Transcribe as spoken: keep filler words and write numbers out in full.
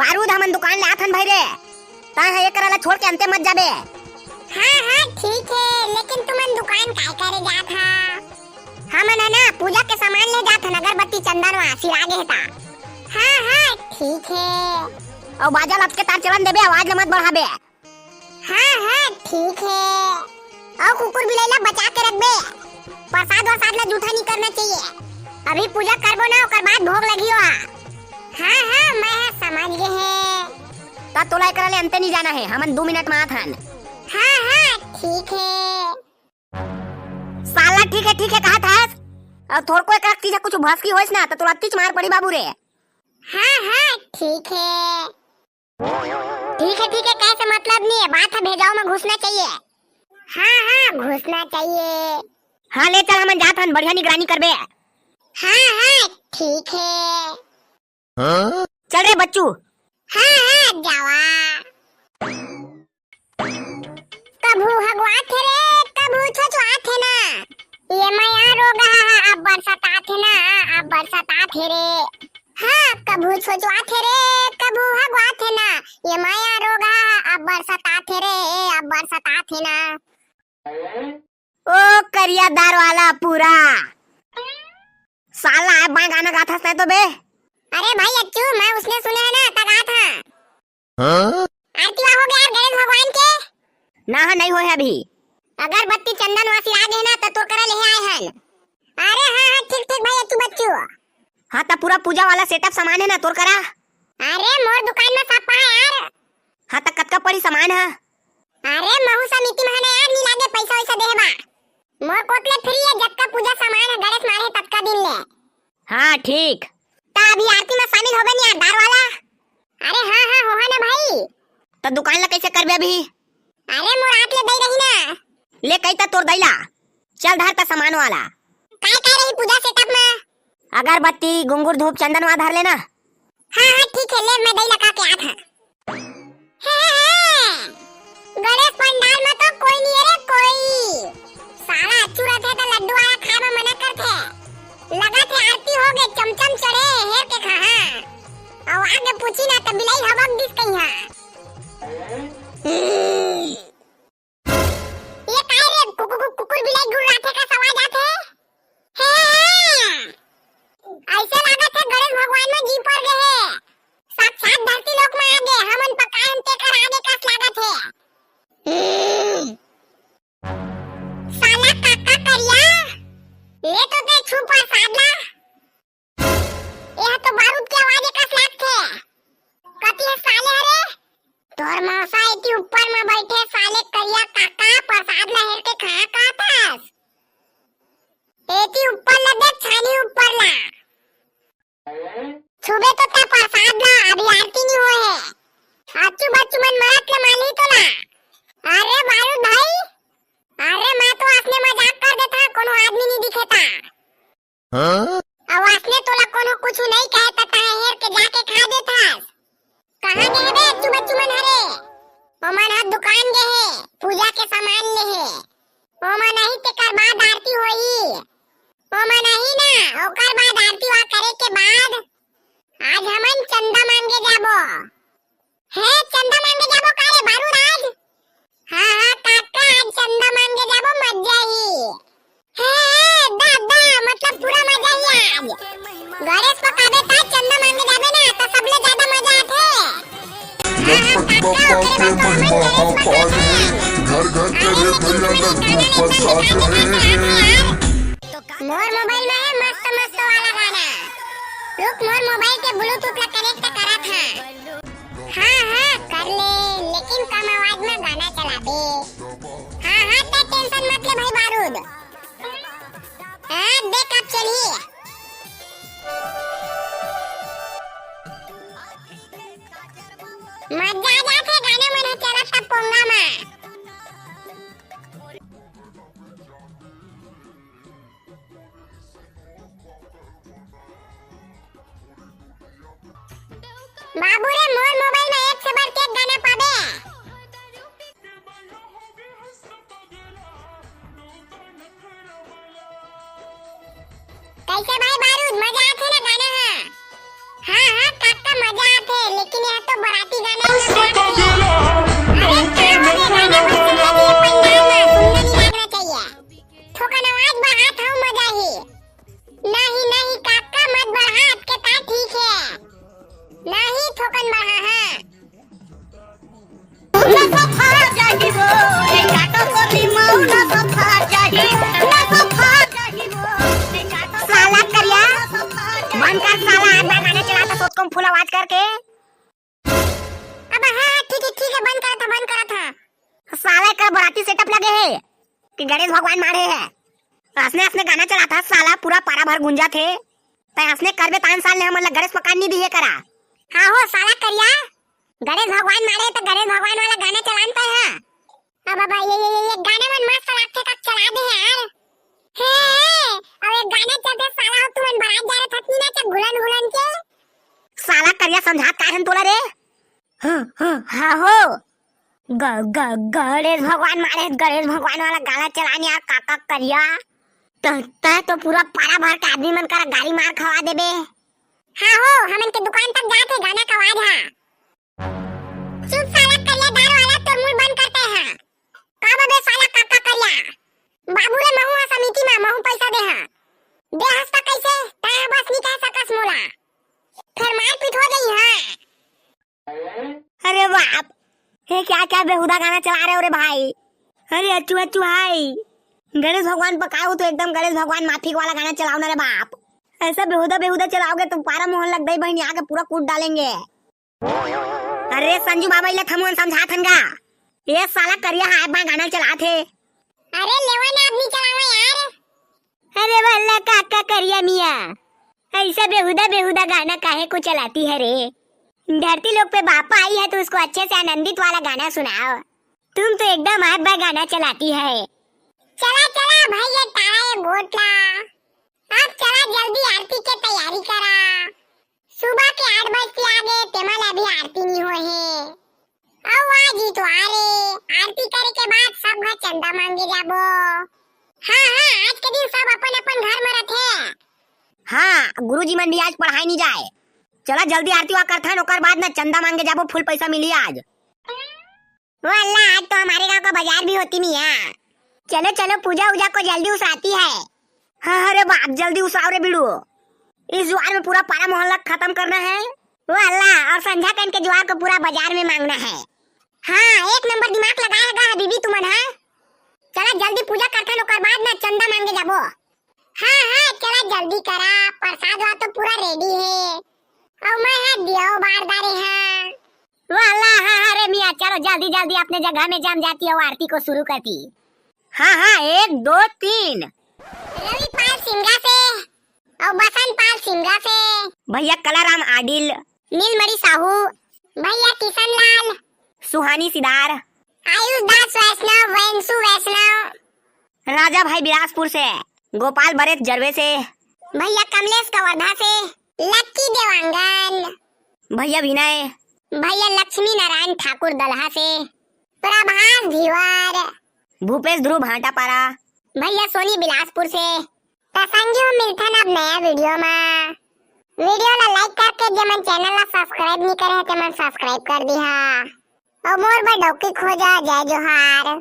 बारूद, हमन दुकान ले आथन भाई रे। तैं ह एकरा ला छोड़ के अंते मत जाबे। हाँ, हाँ, ठीक हे, लेकिन तुमन दुकान काय करे जात हा? हमन ह ना पूजा के सामान ले जात हन, अगरबत्ती, चंदन वा सिरा गे हे ता। हाँ, हाँ, ठीक हे। अउ बाजा लटके तार चलन देबे, आवाज ल मत बढ़ाबे। हाँ, हाँ, ठीक हे। अउ कुकुर बिलाई ला बचा के रखबे। प्रसाद वरसाद ला जूठा नहीं करना चाहिए। अभी पूजा करबो ना, ओकर बाद भोग लगी हो। हाँ, हाँ, मैं ह समझ गे हे। त तोला एकरा ले अंते नहीं जाना हे, हमन दू मिनट में आत हन। हाँ, हाँ, ठीक हे। साला ठीक हे, ठीक हे कहत हस, अउ थोड़को एकरा चीज कुछ भसकी होइस ना, त तोला अत्तीच मार पड़ी बाबू रे। हाँ, हाँ, ठीक हे। ठीक हे, ठीक हे, कहे से मतलब नहीं हे, बात ह भेजाव में घुसना चाहिए। हाँ, हाँ, घुसना चाहिए। हाँ, ले चल, हमन जात हन, बढ़िया निगरानी करबे। हाँ, हाँ, ठीक हे। चल रे बच्चू। हाँ, हाँ, जावा। कभू हगुआथे रे, कभू छोछुआथे ना। ये मया रोग हा, अब्बड़ सताथे ना, अब्बड़ सताथे रे। हाँ, कभू छोछुआथे रे, कभू हगुआथे ना। ये मया रोग हा, अब्बड़ सताथे रे, अब्बड़ सताथे ना। ओ करिया दार वाला पूरा। साला आए बांय गाना गाथस तैं तो बे। अरे भाई अच्छू, मैं उसने सुने है ना, ता गात हा। हाँ? आरती वा हो गया यार गणेश भगवान के? ना, हाँ, नहीं होय हे अभी। अगरबत्ती चंदन वा सिरा गे ना, त तोर करा लेहे आए हन। अरे हाँ, हाँ, ठीक, ठीक भाई, अच्छू बच्चू। हाँ, त पूरा पूजा वाला setup सामान हे ना तोर करा? अरे मोर दुकान में सब पा हे यार। हाँ, त कतका पड़ी सामान ह? अरे महू समिति में हे ना यार, नी लागे पैसा वैसा देहे बा। मोर कोत ले free हे, जतका पूजा सामान हे गणेश मारे ततका दिन ले। हाँ, ठीक। त अभी आरती में शामिल होबे नी यार, दार वाला? अरे हाँ, हाँ, होहा ना भाई। त दुकान ला कैसे करबे अभी? अरे मोर आत ले दई रही ना। ले कही त तोर दई ला। चल धर त सामान वाला। काय काय रही पूजा setup में? अगरबत्ती, घुंघरू, धूप, चंदन वा धर लेना। हाँ, हाँ, ठीक हे, ले मैं दई ला का के आत हा। हे, हे, हे। गणेश पंडाल में तो कोई नहीं हे रे, कोई। साला अच्छू रथे त लड्डू आया खाए में मना करथे। लगथे आरती हो गे, चमचम चढ़े, हेर के खा, हाँ। अउ आगे पूछी ना त बिलाई हबक दिस कहीं, हाँ। ये काय रे, कु-, कु-, कु-, कुकुर बिलाई गुर्राथे का आवाज आथे? हे, हे, हे। ऐसे लागत हे गणेश भगवान में जी पर गए हे। साक्षात धरती लोक में आ गए, हमन पकाए हन तेकर आगे कस लागत हे। हम्म। साला काका करिया, ले तो दे छू प्रसाद ला। एह तो बारूद के आवाज कस लागथे। कति हे साले हरे? तोर मौसा एती ऊपर में बैठे साले करिया काका, प्रसाद ला हेर के खा कहत हस। एती ऊपर ला देख, छानी ऊपर ला। छुबे तो तैं प्रसाद ला, अभी आरती नी होए हे। अच्छू बच्चू मन मरत ले मानही तोला। अरे बारूद भाई, अरे मैं तो असने मजाक कर देत हा, कोनो आदमी नी दिखे ता। हाँ? अउ असने तोला कोनो कुछु नहीं कहे त तैं हेर के जाके खा देत हस। कहाँ गे हे बे अच्छू बच्चू मन हरे? ओमन ह दुकान गे हे, पूजा के सामान ले हे। ओमन आही तेकर बाद आरती होही। ओमन आही ना, ओकर बाद आरती वा करे के बाद आज हमन चंदा मांगे जाबो। हे, चंदा मांगे जाबो का रे बारूद आज? हाँ, हाँ, काका, आज चंदा मांगे जाबो, मजा ही। हे, हे, दा, दा, मतलब पूरा मजा ही आज। गणेश पकाबे ता चंदा मांगे जाबे ना, त सबले ज्यादा मजा आथे। हाँ, हाँ, काका, ओकरे बाद तो हमन गणेश पकाबे। घर घर करे भैया लड्डू प्रसाद रे। मोर मोबाइल में है मस्त मस्त वाला गाना। रुक, मोर मोबाइल के Bluetooth ला connect करत हा। हाँ, हाँ, कर ले, लेकिन कम आवाज में गाना चलाबे। हाँ, हाँ, तैं tension मत ले भाई बारूद। हाँ, देख अब चलही। मजा आ जाथे गाना मन ह चलत त पोंगा मा। बाबू रे, मोर मोबाइल में एक से बढ़ के एक गाना पाबे। कैसे भाई बारूद, मजा आथे ना गाना ह? हाँ, हाँ, काका, मजा आथे, लेकिन कि नहीं तो बराती गाना ही ना बराती है। अरे का हो गया, गाना बंद कर दिए पंडाल में, सुनने नहीं लागना चाहिए। थोकन आवाज बढ़ात हूँ, मजा ही। नहीं, नहीं काका, मत बढ़ा, आपके तार ठीक है। नहीं, थोकन बढ़ा, हाँ। साला करिया, बंद कर साला, आज मैं गाना चलाता सोच को फुल आवाज करके। अब हाँ, हाँ, ठीक है, ठीक है, बंद करा था, बंद करा था। साला एकर बराती सेटअप लगे है कि गणेश भगवान मारे है। असने, असने गाना चलाता साला, पूरा पारा भर गुंजा थे। तै असने करबे तान साल ने हमन ला गणेश मकान नहीं दिए करा। हाँ हो साला करिया, गणेश भगवान मारे तो गणेश भगवान वाला गाना चलान पाए हाँ। अब बाबा ये, ये, ये, ये गाना मन मस्त लागथे का चला दे यार। हे, हे, अब एक गाना चलते साला हो तुमन बारात जा रहे थकनी ना चक घुलन घुलन के। साला करिया समझात का हन तोला रे? हाँ, हाँ, हाँ हो। ग-, ग-, गणेश भगवान मारे, गणेश भगवान वाला गाना चलान यार काका करिया। त-, तै तो पूरा पारा भर के आदमी मन करा गारी मार खवा देबे। हाँ हो, हमन के दुकान तक जात हे गाना का आवाज हा। चुप साला करिया दार वाला, तोर मुंह बंद करते हैं। का बबे साला काका करिया? बाबू रे महू हा समिति मा, महू पैसा दे हा। दे हस त कैसे? तै हा बस नी कह सकस मोला। फिर मारपीट हो जाई हाँ। अरे बाप, हे क्या क्या बेहुदा गाना चला रहे हो रे भाई। अरे अच्छू अच्छू हाय, गणेश भगवान पर का हो तो एकदम गणेश भगवान माफी वाला गाना चलाओ ना रे बाप। ऐसा बेहुदा बेहुदा चलाओगे तो पारा मोहन लग गई बहनी आके पूरा कूट डालेंगे। अरे संजू बाबा इला थमुन समझा थन गा। ये साला करिया हाय बा गाना चलात हे। अरे लेवा ना आदमी चलावा यार। अरे वल्ला काका करिया मिया, ऐसा बेहुदा बेहुदा गाना काहे को चलाती है रे? धरती लोग पे बापा आई है तो उसको अच्छे से आनंदित वाला गाना सुनाओ। तुम तो एकदम हाय बा गाना चलाती है। चला चला भाई ये तारा ये गोटला। अब चला जल्दी आरती के तैयारी करा। सुबह के आठ बजे से आगे तेमा ला भी आरती नहीं होए हे। अउ आज इतवार हे, आरती करे के बाद सब घर चंदा मांगे जाबो। हाँ, हाँ, आज के दिन सब अपन अपन घर में रथे। हाँ, गुरुजी मन भी आज पढ़ाई नहीं जाए। चला जल्दी आरती वा करथन, ओकर बाद न चंदा मांगे जाबो, फुल पैसा मिली आज। वो अल्लाह, आज तो हमारे गांव का बाजार भी होती नहीं है। चलो, चलो, पूजा वूजा को जल्दी उसराती है। हाँ, अरे बाप, जल्दी उसराओ रे बिड़ू। इस जुआर में पूरा पारा मोहल्ला खत्म करना है। वो अल्लाह, और संझा कन के जुआर को पूरा बाजार में मांगना है। हाँ, एक नंबर दिमाग लगाए है गा हबीबी तुमन, हाँ? चला जल्दी पूजा करथन, ओकर बाद ना चंदा मांगे जाबो। हाँ, हाँ, चला जल्दी करा, प्रसाद वा तो पूरा रेडी है। अउ मैं हा दिया बार डारे हाँ। वाह, ला, हाँ, हाँ, रे मियाँ, चलो जल्दी, जल्दी अपने जगह में जम जाती हो, आरती को शुरू करती। हाँ, हाँ, एक, दो, तीन। रविपाल सिंगा से, अउ बसंत पाल सिंगा से। भैया कलाराम आडिल। नीलमणि साहू। भैया किशन लाल। सुहानी सिदार। आयुष दास वैष्णव, वैंशु वैष्णव। राजा भाई बिलासपुर से। गोपाल बरेत जरवे से। भैया कमलेश कवर्धा से। लक्की देवांगन। भैया विनय। भैया लक्ष्मी नारायण ठाकुर दलहा से। प्रभास धीवर। भूपेश ध्रुव भाटापारा। भैया सोनी बिलासपुर से। त संगी हो, मिलथन अब नया वीडियो मा। वीडियो ला like करके जेमन चैनल ला subscribe नहीं करे हैं, तेमन subscribe कर दिहा। और मोर बर डौकी खोजा, जय जोहार।